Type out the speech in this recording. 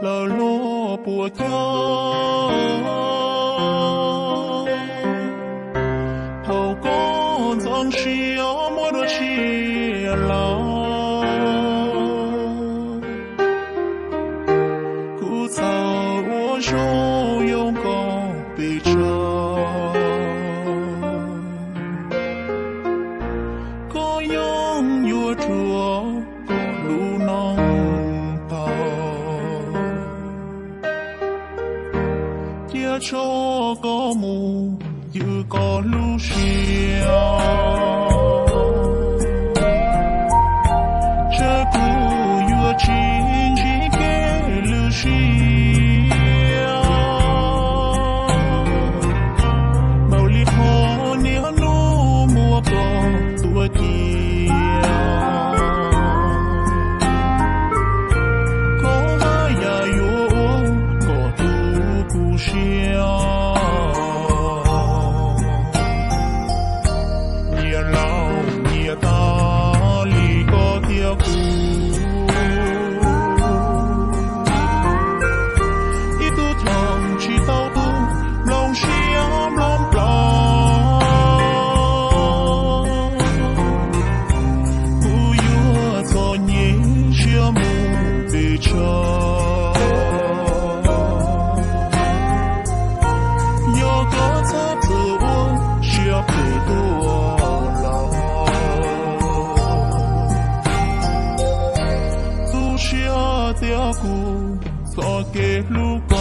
Lawv luag puas cog, thaum koj ntxeev siab muab dua tshiab lawm, kuv txawm ua zoo yoo koj pes tsawg. Koj yeej yuav rua koj lub noob taug, cia tso koj mus ywg koj lub siab. Tsam kuv yuav tsis ntsib kev lwj siab, npaum li qhov niaj hnub muab koj tua cia. Koj haj yam yuav ua kom tu kuv siab. Nyias laus nyias tas li koj thiab kuv, ib tug txhaum tsis tau tus nplooj siab nplooj plaub. Kuv yuav txom nyem siab mus pes tsawg, yog koj txhob txwm ua siab phem tuaj los. Tu siab tias kuv txoj kev hlub koj